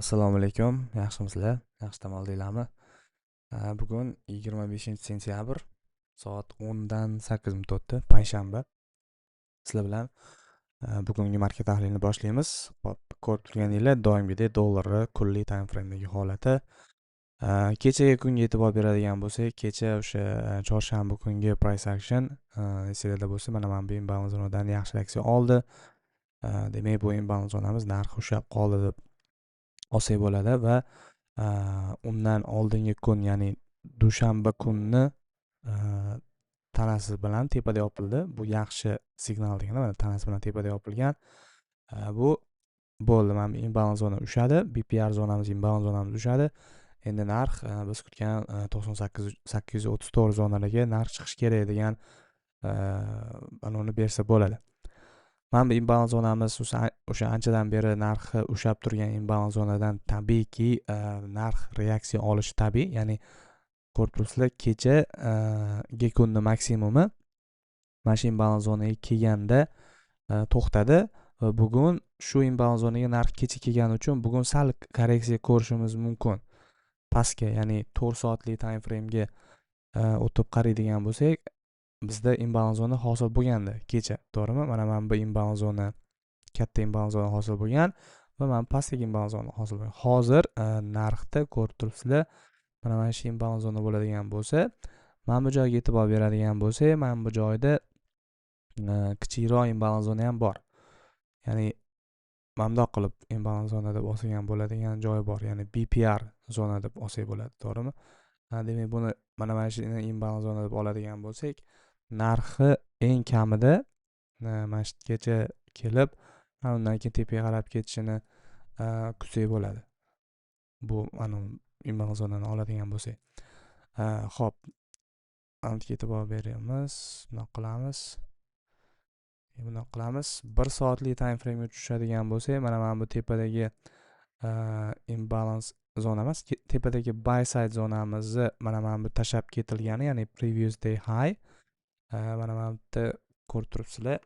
Assalomu alaykum, yaxshimisizlar? Yaxshi dam oldinglarmi? Bugun 25-sentyabr, soat 10 dan 8 minut o'tdi, payshanba. Sizlar bilan bugungi market tahlilini boshlaymiz. Xo'p, ko'rib turganinglar, doimgidek dollarni kunlik time framedagi holati. Kechagi kunga e'tibor beradigan bo'lsak, kecha o'sha chorshanba kungi price action, esinglarda bo'lsa, mana bu imbalance zonadan yaxshi reaksiya oldi. Demak, bu imbalance zonamiz narxi ushlab qoldi deb olsak bo'ladi va undan oldingi kun, ya'ni dushanba kunni tanasi bilan tepada yopildi. Bu yaxshi signal degani, mana tanasi bilan tepada yopilgan. Bu bo'ldi, mana bu imbalance zona ushadi, BPR zonamiz, imbalance zonamiz ushadi. Endi narx biz kutgan 98 834 zonalarga narx chiqishi kerak degan mana uni bersa bo'ladi. Mana bu imbalance zonamiz o'sha anchadan beri narxi ushlab turgan imbalance zonadan tabiiyki narx reaksiya olishi tabiiy. Ya'ni ko'rib turibsizlar, kecha kunni maksimumi mana shu imbalance zonaga kelganda to'xtadi va bugun shu imbalance zonaga narx kecha kelgani uchun bugun sal korreksiya ko'rishimiz mumkin pastga. Ya'ni 4 soatlik time framega o'tib qaraydigan bo'lsak, bizda imbalance zona hosil bo'lgandi kecha, to'g'rimi? Mana bu imbalance zona, katta imbalance zona hosil bo'lgan va mana pastdagi imbalance zona hosil bo'lgan. Hozir narxda ko'rib turibsizlar, mana shu imbalance zona bo'ladigan bo'lsa, mana bu joyga e'tibor beradigan bo'lsak, mana bu joyda kichikroq imbalance zona ham bor. Ya'ni mana bundoq qilib imbalance zona deb olsak ham bo'ladigan joyi bor, ya'ni BPR zona deb olsak bo'ladi, to'g'rimi? Demak, buni mana shuni imbalance zona deb oladigan bo'lsak, narxi eng kamida mana shu yergacha kelib, undan keyin tepaga qarab ketishini kutsak bo'ladi, bu anavi imbalance zonani oladigan bo'lsak. Ho'p, e'tibor beramiz, bundoq qilamiz, bundoq qilamiz. 1 soatlik time framega tushadigan bo'lsak, mana bu tepadagi imbalance zona emas, tepadagi buy side zonamizni mana bu tashlab ketilgani, ya'ni previous day high. Mana bu yerda ko'rib turibsizlar,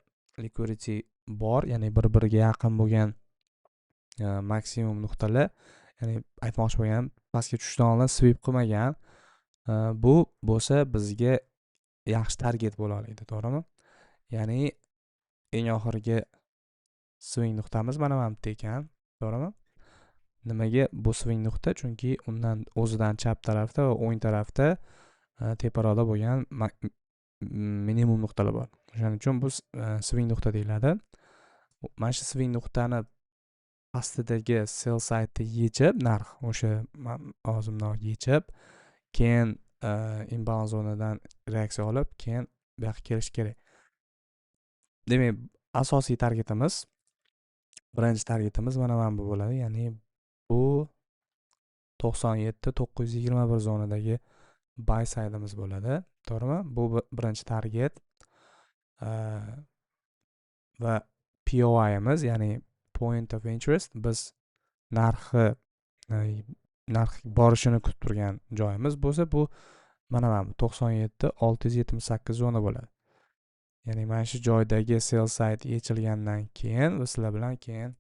liquidity bor, ya'ni bir biriga yaqin bo'lgan maksimum nuqtalar. Ya'ni aytmoqchi bo'lganim, pastga tushishdan oldin sweep qilmagan. Bu bo'lsa bizga yaxshi target bo'la oladi, to'g'rimi? Ya'ni eng oxirgi swing nuqtamiz mana bu yerda ekan, to'g'rimi? Nimaga bu swing nuqta? Chunki undan o'zidan chap tarafda va o'ng tarafda teparoqda bo'lgan minimum nuqtalar bor. O'shaning uchun bu swing nuqta deyiladi. Mana shu swing nuqtani pastidagi sell side'ni yechib, narx o'sha hozir bundoq yechib, keyin imbalance zonadan reaksiya olib, keyin bu yoqqa kelishi kerak. Demak, asosiy targetimiz, birinchi targetimiz mana bu bo'ladi, ya'ni bu 97 921 zonadagi buy side'imiz bo'ladi, to'g'rimi? Bu birinchi target va POI'miz, ya'ni point of interest, biz narx borishini kutib turgan joyimiz bo'lsa, bu mana bu 97 678 zona bo'ladi. Ya'ni mana shu joydagi sell side yechilgandan keyin biz sizlar bilan keyin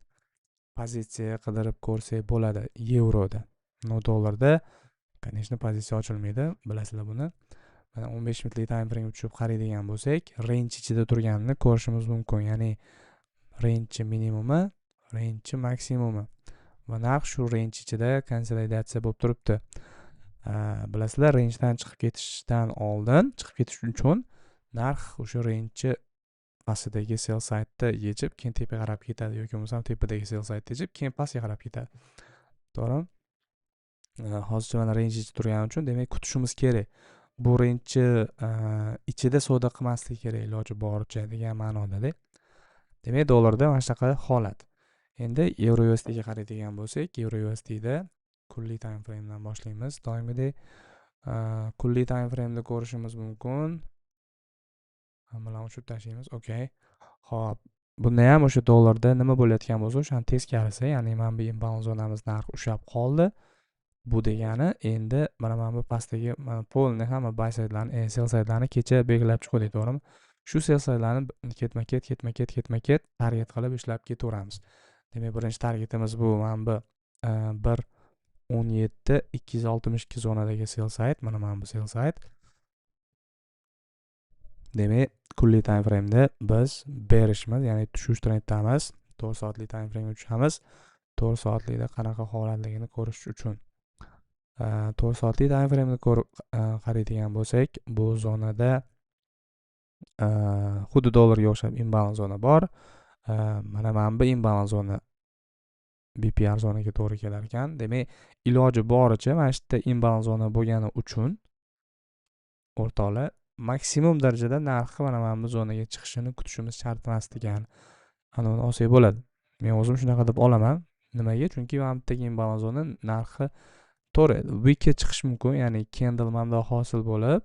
pozitsiya qidirib ko'rsak bo'ladi yevroda. Но dollarda, конечно, pozitsiya ochilmaydi, bilasizlar buni. Mana 15 minutlik time frame tushib qaraydigan bo'lsak, range ichida turganini ko'rishimiz mumkin. Ya'ni range minimumi, range maksimumi va narx shu range ichida konsolidatsiya bo'lib turibdi. Bilasizlar, rangedan chiqib ketishdan oldin, chiqib ketish uchun narx o'sha range pastidagi sell side'ni yechib, keyin tepaga qarab ketadi yoki bo'lmasam tepadagi sell side'ni yechib, keyin pastga qarab ketadi, to'g'rimi? Hozircha mana range ichida turgani uchun, demak, kutishimiz kerak. Bu range ichida savdo qilmaslik kerak iloji boricha degan ma'nodada. Demak, dollarda mana shunaqa holat. Endi yevro USDga qaraydigan bo'lsak, yevro USDda kunlik time framedan boshlaymiz doimgidek. Kunlik time frameda ko'rishimiz mumkin, hammalarni o'chirib tashlaymiz. Okey, ho'p, bunda ham o'sha dollarda nima bo'layotgan bo'lsa, o'shani teskarisi. Ya'ni mana bu imbalance zonamiz narx ushlab qoldi. Bu degani, endi mana bu pastdagi mana полный hamma buy sidelarni, sell sidelarni kecha belgilab chiqdik, to'g'rimi? Shu sell sidelarni ketma ket, ketma ket, ketma ket target qilib ishlab ketaveramiz. Demak, birinchi targetimiz bu mana bu 1.17262 zonadagi sell side, mana bu sell side. Demak, kunlik time frame'da biz bearishmiz, ya'ni tushish trenddamiz. 4 soatlik time frame'ga tushamiz. 4 soatlikda qanaqa holatligini ko'rish uchun. 4 soatlik time frame'ni ko'rib qaraydigan bo'lsak, bu zonada xuddi dollarga o'xshab imbalans zona bor. Mana bu imbalans zona BPR zonaga to'g'ri kelar ekan. Demak, iloji boricha mana shu yerda imbalans zona bo'lgani uchun o'rtoqlar maksimum darajada narxi mana bu zonaga chiqishini kutishimiz shart emas degan anoni olsak bo'ladi. Men o'zim shunaqa deb olaman. Nimaga? Chunki mana bu yerdagi imbalans zona narxi to'g'ri wickka chiqish mumkin, ya'ni candle mana hosil bo'lib,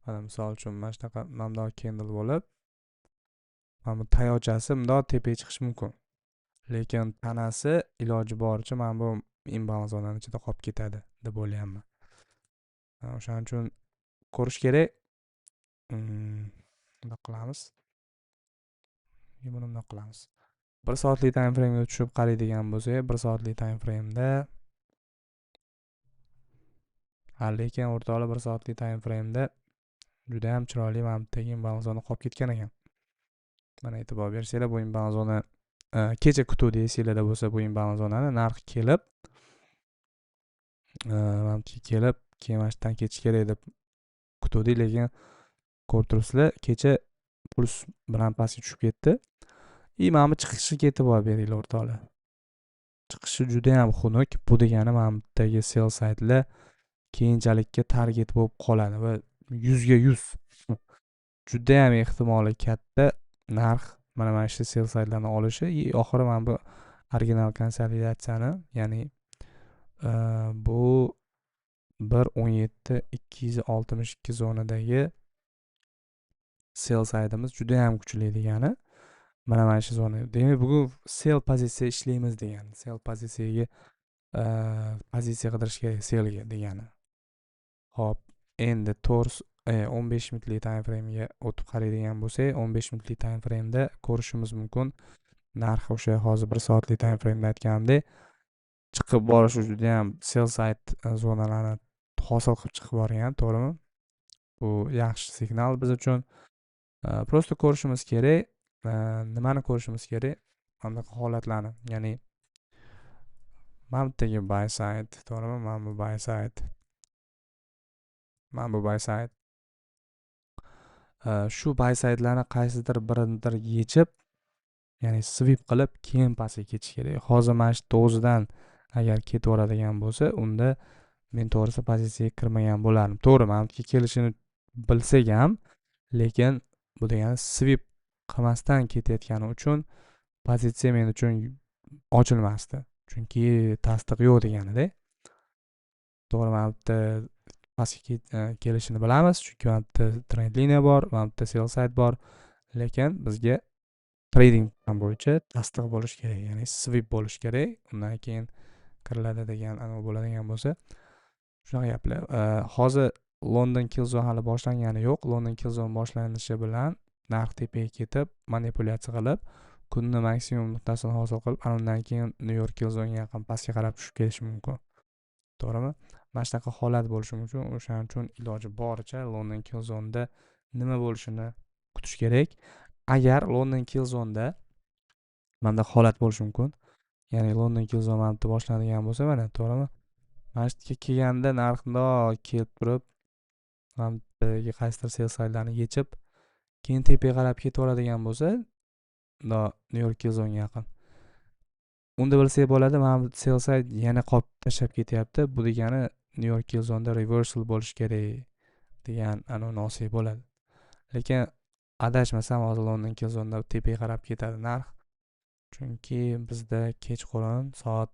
mana misol uchun mana shunaqa mana candle bo'lib, mana bu tayoqchasi bundoq tepaga chiqishi mumkin. Lekin tanasi iloji boricha mana bu imbalans zonaning ichida qolib ketadi deb o'ylayapman. O'shaning uchun ko'rish kerak. Bundoq qilamiz. Buni bundoq qilamiz. 1 soatlik time frame'ga tushib qaraydigan bo'lsak, 1 soatlik time frame'da lekin o'rtoqlar 1 soatlik time frame'da juda ham chiroyli mana bu yerdagi imbalans zona qolib ketgan ekan. Mana e'tibor bersanglar, bu imbalans zona kecha kutuvdi esinglarda bo'lsa, bu imbalans zonani narx kelib mana bu yerga kelib, keyin mana shu yerdan ketish kerak deb kutuvdik, lekin ko'rib turibsizlar, kecha puls bilan pastga tushib ketdi. Mana bu chiqishiga e'tibor beringlar o'rtoqlar. Chiqishi juda ham xunuk. Bu degani mana bu yerdagi sell side'lar keyinchalikka target bo'lib qoladi va 100% juda ham ehtimoli katta narx mana shu sell side'larni olishi, oxiri mana bu original konsolidatsiyani, ya'ni bu 1.17262 zonadagi sell side'imiz juda ham kuchli degani. Mana shu zona. Demak, bugun sell pozitsiya ishlaymiz degani. Sell pozitsiyaga pozitsiya qidirish kerak sellga degani. Xo'p, endi 15 minutlik time frame'ga o'tib qaraydigan bo'lsak, 15 minutlik time frame'da ko'rishimiz mumkin. Narx o'sha hozir 1 soatlik time frame'da aytganimdek, chiqib borishi juda ham sell side zonalarini hosil qilib chiqib borgan, to'g'rimi? Bu yaxshi signal biz uchun. Prosta ko'rishimiz kerak. Nimani ko'rishimiz kerak? Mana bunaqa holatlarni, ya'ni mana bu yerdagi buy side, to'g'rimi? Mana bu buy side. Mana bu buy side. Shu buy side'larni qaysidir biridir yechib, ya'ni sweep qilib, keyin pastga ketish kerak. Hozir mana shu o'zidan agar ketaveradigan bo'lsa, unda men to'g'risi pozitsiyaga kirmagan bo'lardim. To'g'ri, mana bu yerga kelishini bilsak ham, lekin bu degani sweep qilmasdan ketayotgani uchun pozitsiya men uchun ochilmasdi. Chunki tasdiq yo'q deganida. To'g'ri, mana bu yerda pastga kelishini bilamiz, chunki mana bu yerda trend liniya bor, mana bu yerda sell side bor, lekin bizga trading plan bo'yicha tasdiq bo'lishi kerak, ya'ni sweep bo'lishi kerak, undan keyin kiriladi degan anavi bo'ladigan bo'lsa, shunaqa gaplar. Hozir London Killzone hali boshlangani yo'q. London Killzone boshlanishi bilan narx tepaga ketib, manipulyatsiya qilib, kunni maksimum nuqtasini hosil qilib, ana undan keyin New York Killzone'ga yaqin pastga qarab tushib kelishi mumkin. To'g'rimi? Mana shunaqa holat bo'lishi mumkin. O'shaning uchun iloji boricha London Killzone'da nima bo'lishini kutish kerak. Agar London Killzone'da mana bunday holat bo'lishi mumkin. Ya'ni London Killzone mana bu yerda boshlanadigan bo'lsa, mana to'g'rimi? Mana shu yerga kelganda narx bundoq kelib turib, mana bu yerdagi qaysidir sell side'larni yechib, keyin tepaga qarab ketaveradigan bo'lsa, bundoq New York Killzone'ga yaqin. Unda bilsak bo'ladi, mana bu sell side yana qolib tashlab ketyapti. Bu degani New York Killzone'da reversal bo'lishi kerak degan anoni olsak bo'ladi. Lekin adashmasam hozir London Killzone'da tepaga qarab ketadi narx. Chunki bizda kechqurun soat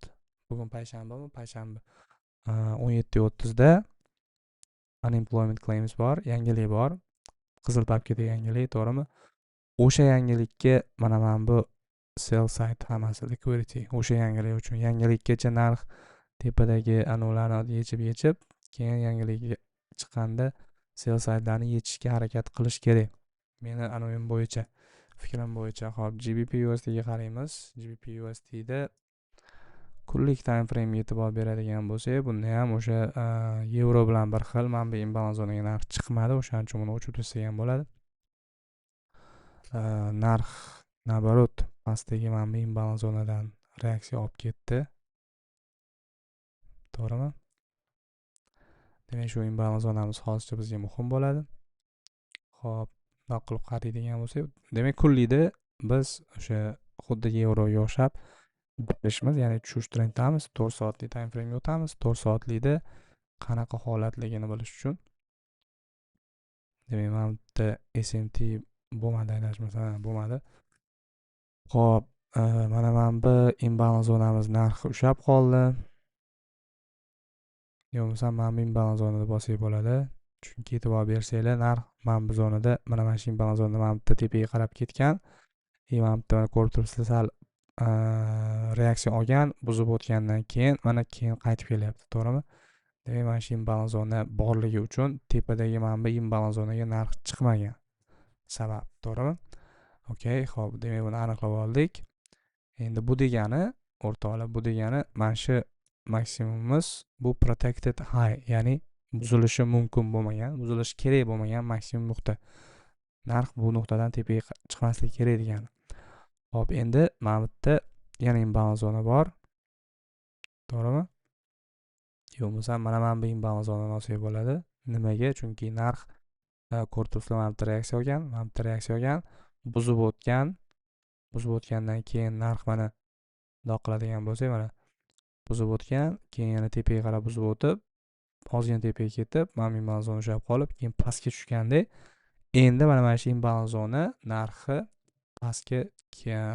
bugun payshanbami? Payshanba 17:30 da unemployment claims bor, yangilik bor. Qizil papkada yangilik, to'g'rimi? O'sha yangilikka mana bu sell side hammasi liquidity o'sha yangilik uchun yangilikkacha narx tepadagi anavlarni yechib, keyin yangilik chiqqanda sell side'larni yechishga harakat qilish kerak. Meni anavim bo'yicha. Fikrim bo'yicha. Hop, GBP USDga qaraymiz. GBP USDda kunlik time frame e'tibor beradigan bo'lsak, bunda ham o'sha yevro bilan bir xil mana bu imbalance zonaga narx chiqmadi, o'shaning uchun buni o'chirib tashlasak ham bo'ladi. Narx, наоборот, pastdagi mana bu imbalance zonadan reaksiya olib ketdi, to'g'rimi? Demak, shu imbalance zonamiz hozircha bizga muhim bo'ladi. Ho'p, bundoq qilib qaraydigan bo'lsak, demak, kunlikda biz o'sha xuddi yevroga o'xshab bilishimiz, ya'ni tushish trenddamiz. 4 soatlik time framega o'tamiz. 4 soatlikda qanaqa holatligini bilish uchun, demak, mana bu yerda SMT bo'lmadi, adashmasam, bo'lmadi. Ho'p, mana bu imbalance zonamiz narxi ushlab qoldi. Yo bo'lmasam mana bu imbalance zonada bossak bo'ladi, chunki e'tibor bersanglar, narx mana bu zonada, mana shu imbalance zonada, mana bu yerda tepaga qarab ketgan и mana bu yerda, mana, ko'rib turibsizlar, sal reaksiya olgan, buzib o'tgandan keyin mana keyin qaytib kelyapti, to'g'rimi? Demak, mana shu imbalance zona borligi uchun tepadagi mana bu imbalance zonaga narx chiqmagan sabab, to'g'rimi? Okey, ho'p, demak, buni aniqlab oldik. Endi bu degani, o'rtoqlar, bu degani mana shu maksimumimiz bu protected high, ya'ni buzilishi mumkin bo'lmagan, buzilishi kerak bo'lmagan maksimum nuqta. Narx bu nuqtadan tepaga chiqmasligi kerak degani. Hop, endi mana bu yerda yana imbalance zona bor, to'g'rimi? Yo bo'lmasam mana bu imbalance zonani olsak bo'ladi. Nimaga? Chunki narx, ko'rib turibsizlar, mana bu yerda reaksiya olgan, mana bu yerda reaksiya olgan, buzib o'tgan. Buzib o'tgandan keyin narx, mana, bundoq qiladigan bo'lsak, mana, buzib o'tgan, keyin yana tepaga qarab buzib o'tib, ozgina tepaga ketib, mana bu imbalance zona ushlab qolib, keyin pastga tushganda, endi mana shu imbalance zona narxi pastga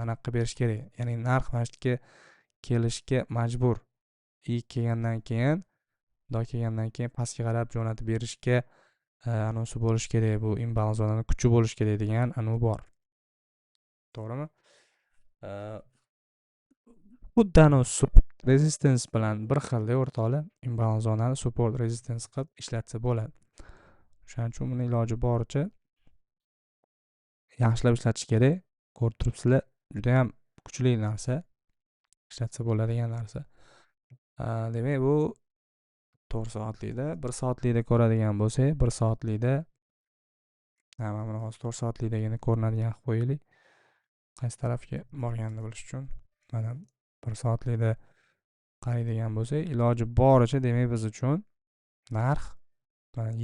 anaqa qilib berish kerak, ya'ni narx mana shu yerga kelishga majbur и kelgandan keyin, bundoq kelgandan keyin pastga qarab jo'natib berishga anonsi bo'lishi kerak, bu imbalance zonani kuchi bo'lishi kerak degan anavi bor, to'g'rimi? Xuddi anavi support resistance bilan bir xilda, o'rtoqlar. Imbalance zonani support resistance qilib ishlatsa bo'ladi. O'shaning uchun buni iloji boricha yaxshilab ishlatish kerak. Ko'rib turibsizlar, judayam kuchli narsa, ishlatsa bo'ladigan narsa. Demak, bu 4 soatlikda. 1 soatlikda ko'radigan bo'lsak, 1 soatlikda, mana buni hozir 4 soatlikdagini ko'rinadigan qilib qo'yaylik, qaysi tarafga borganini bilish uchun. Mana, 1 soatlikda qaraydigan bo'lsak, iloji boricha, demak, biz uchun narx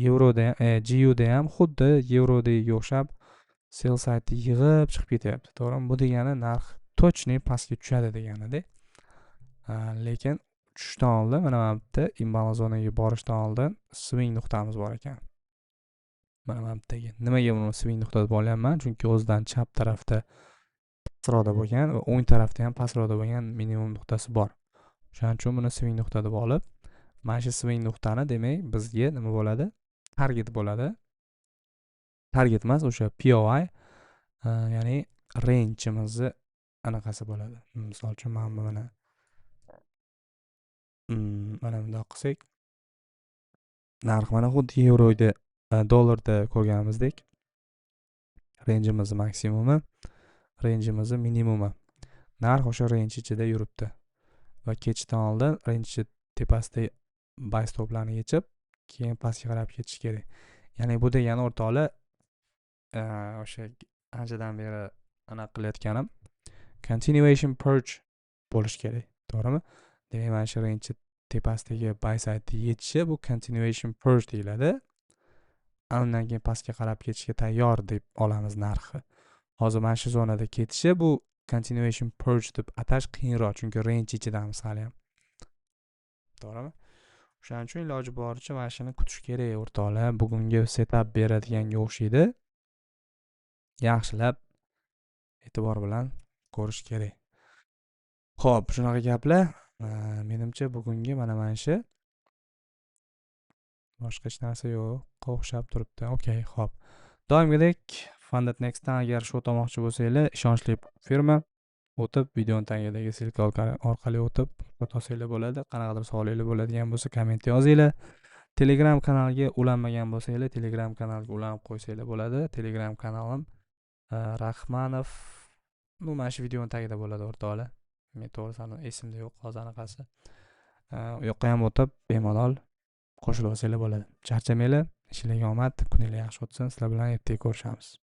yevroda ham, GUda ham xuddi yevrodagiga o'xshab sell side yig'ib chiqib ketyapti, to'g'rimi? Bu degani narx точный pastga tushadi deganida. Lekin tushishdan oldin mana bu yerda imbalance zonaga borishdan oldin swing nuqtamiz bor ekan, mana bu yerdagi. Nimaga buni swing nuqta deb olyapman? Chunki o'zidan chap tarafda pastroqda bo'lgan va o'ng tarafda ham pastroqda bo'lgan minimum nuqtasi bor. O'shaning uchun buni swing nuqta deb olib, mana shu swing nuqtani, demak, bizga nima bo'ladi? Target bo'ladi. Target emas, o'sha POI, ya'ni range'imizni anaqasi bo'ladi. Misol uchun, mana bu, mana bundoq qilsak, narx mana xuddi yevroda, dollarda ko'rganimizdek, range'imizni maksimumi, range'imizni minimumi, narx o'sha range ichida yuribdi va ketishdan oldin range tepasida buy stoplarni yechib, keyin pastga qarab ketish kerak. Ya'ni bu degani, o'rtoqlar, o'sha anchadan beri anaqa qilayotganim continuation purge bo'lishi kerak, to'g'rimi? Demak, mana shu range tepasidagi buy side yechishi bu continuation purge deyiladi. Undan keyin pastga qarab ketishga tayyor deb olamiz narxi. Hozir mana shu zonada ketishi bu continuation purge deb atash qiyinroq, chunki range ichidamiz haliyam, to'g'rimi? O'shaning uchun iloji boricha mana shuni kutish kerak, o'rtoqlar. Bugungi setup beradiganga o'xshaydi, yaxshilab e'tibor bilan ko'rish kerak. Ho'p, shunaqa gaplar. Menimcha, bugungi mana shu, boshqa hech narsa yo'qqa o'xshab turibdi. Okey, ho'p, doimgidek Funded Nextdan agar счёт olmoqchi bo'lsanglar, ishonchli firma, o'tib, videoni tagidagi ссылка orqali o'tib olsanglar bo'ladi. Qanaqadir savolinglar bo'ladigan bo'lsa, kommentga yozinglar. Telegram kanaliga ulanmagan bo'lsanglar, Telegram kanaliga ulanib qo'ysanglar bo'ladi. Telegram kanalim Rahmanov, ну, mana shu videoni tagida bo'ladi, o'rtoqlar. Men to'g'risi esimda yo'q hozir anaqasi. U yoqqa ham o'tib, bemalol qo'shilib olsanglar bo'ladi. Charchamanglar, ishinglarga omad, kuninglar yaxshi o'tsin. Sizlar bilan ertaga ko'rishamiz.